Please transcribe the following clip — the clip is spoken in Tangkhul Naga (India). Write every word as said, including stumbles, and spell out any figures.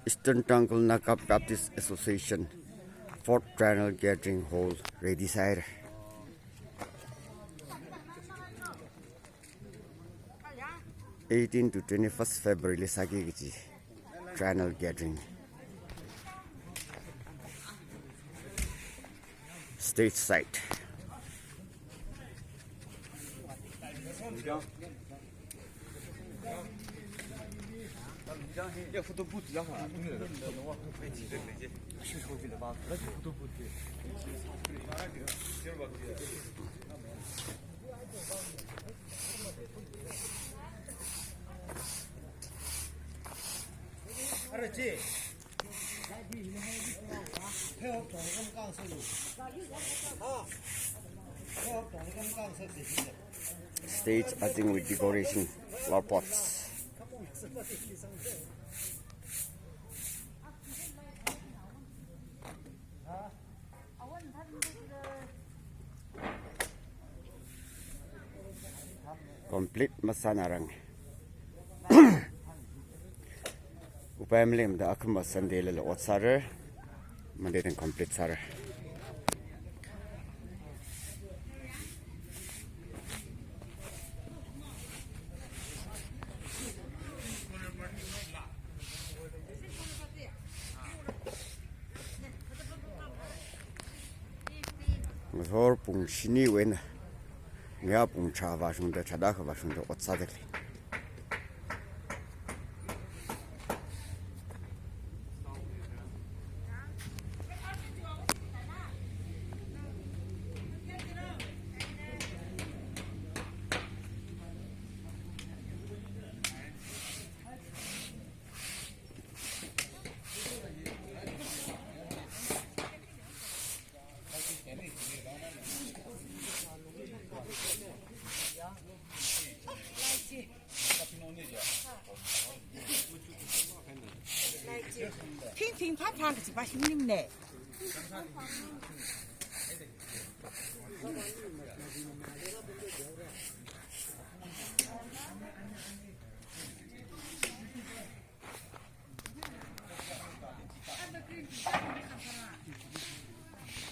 Eastern Tangkhul Naga Baptist Association fourth Triennial Gathering Hall ready sāhaira. Eighteen to twenty-first February li sāki kaji Triennial Gathering. Stage site. Stage azing with decoration, flower pots. Complete masānarang. Upai malemda akhama Sunday lala ot sāra, Monday then complete sāra. Ngathor pung shiniwui eina ngayā pung tharā vāshungda, tharāda akha vāshungda ot sādalei. Thingthing phāphā kachi pā shimnimne.